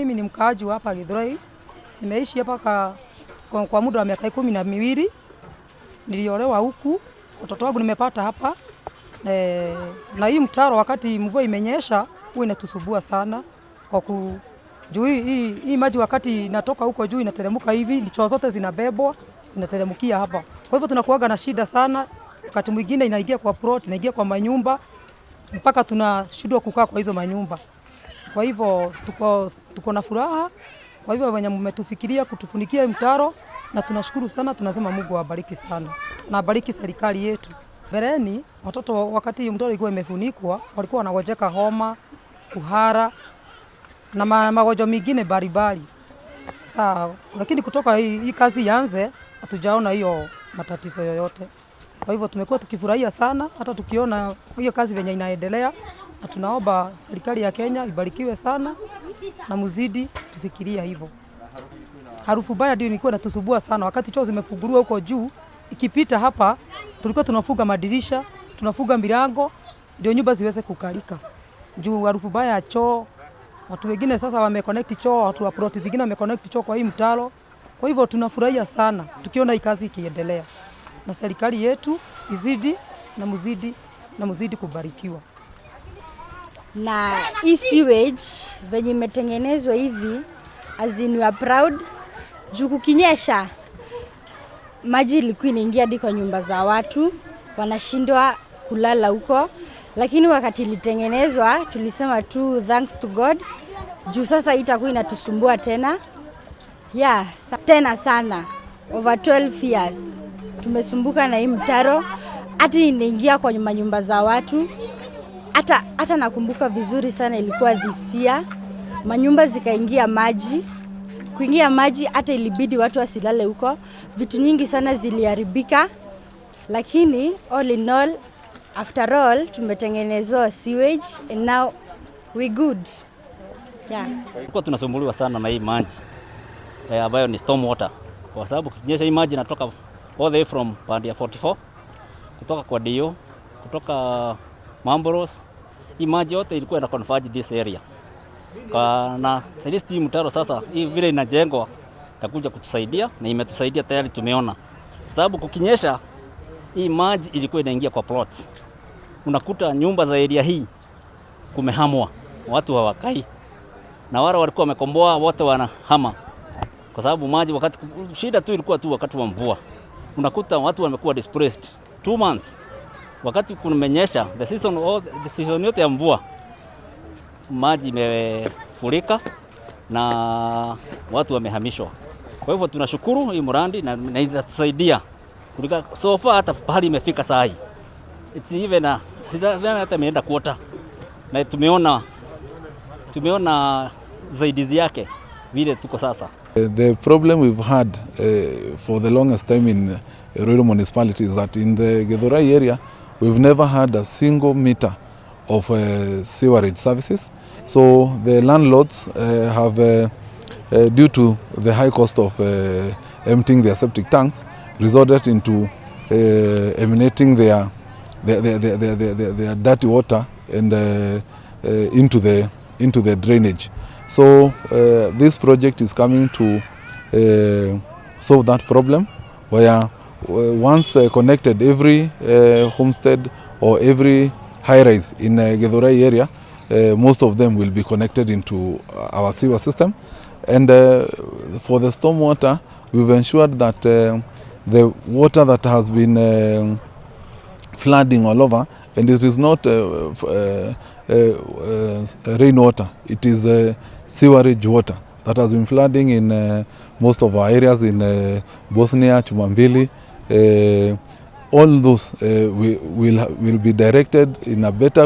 Mimi ni mkaaji wa hapa Githurai, nimeishi hapa kwa muda wa miaka 12. Niliolewa huku, watoto wangu nimepata hapa na hii mtaro wakati mvua imenyesha huwa inatusumbua sana kwa juu hii maji wakati inatoka huko juu inateremka hivi, choo zote zinabebwa, zinateremkia hapa. Kwa hivyo tunakuwaga na shida sana, wakati mwingine inaingia kwa plot, inaingia kwa manyumba mpaka tunashindwa kukaa kwa hizo manyumba. Kwa hivyo tuko na furaha. Kwa hivyo wenye mmetufikiria kutufunikia mtaro na tunashukuru sana, tunasema Mungu awabariki sana na abariki serikali yetu. Mbeleni watoto wakati mtaro ilikuwa imefunikwa walikuwa wanagonjeka homa, kuhara na magonjwa mengine mbalimbali. Sawa, lakini kutoka hii kazi ianze hatujaona hiyo matatizo yoyote. Kwa hivyo tumekuwa tukifurahia sana hata tukiona hiyo kazi venye inaendelea, na tunaomba serikali ya Kenya ibarikiwe sana na muzidi tufikiria hivyo. Harufu mbaya ndio ilikuwa inatusumbua sana wakati choo zimefunguliwa huko juu, ikipita hapa tulikuwa tunafunga madirisha, tunafunga milango ndio nyumba ziweze kukalika. Juu harufu mbaya ya choo, watu wengine sasa wameconnect choo, watu wa plot zingine wameconnect choo kwa hii mtaro. Kwa hivyo tunafurahia sana tukiona hii kazi ikiendelea, na serikali yetu izidi na muzidi na muzidi kubarikiwa. Na hii sewage venye imetengenezwa hivi, as in we are proud juu kukinyesha maji ilikuwa inaingia hadi kwa nyumba za watu, wanashindwa kulala huko, lakini wakati ilitengenezwa tulisema tu thanks to God juu sasa itakuwa inatusumbua tena, yeah, tena sana. Over 12 years tumesumbuka na hii mtaro, hata inaingia kwa manyumba za watu. Hata nakumbuka vizuri sana, ilikuwa this year manyumba zikaingia maji, kuingia maji hata ilibidi watu wasilale huko, vitu nyingi sana ziliharibika, lakini all in all, after all tumetengenezewa sewage and now we good, yeah. Tulikuwa tunasumbuliwa sana na hii maji ambayo ni storm water, kwa sababu kukinyesha hii maji inatoka all the way from pande ya 44, kutoka kwa Dio, kutoka Mamboros. Hii maji yote ilikuwa ina converge this area na at least hii mtaro sasa hii vile inajengwa itakuja kutusaidia na imetusaidia tayari, tumeona, kwa sababu kukinyesha hii maji ilikuwa inaingia kwa plots. Unakuta nyumba za area hii kumehamwa, watu hawakai, na wale walikuwa wamekomboa wote wanahama kwa sababu maji. Wakati shida tu ilikuwa tu wakati wa mvua, unakuta watu wamekuwa displaced 2 months. Wakati kumenyesha the season, all, the season yote ya mvua maji imefurika na watu wamehamishwa. Kwa hivyo tunashukuru hii mradi na itatusaidia kulika so far hata pahali imefika saa hii. It's even a, sidhani hata imeenda quarter na tumeona zaidizi yake vile tuko sasa. The problem we've had for the longest time in Ruiru municipality is that in the Githurai area, we've never had a single meter of sewerage services. So the landlords have, due to the high cost of emptying their septic tanks, resorted into emanating their dirty water and into the drainage. So this project is coming to solve that problem, where once connected, every homestead or every high rise in Githurai area, most of them will be connected into our sewer system. And for the stormwater, we've ensured that the water that has been flooding all over, and it is not rainwater, it is sewerage water that has been flooding in most of our areas in Bosnia, Chumambili. All those will be directed in a better way.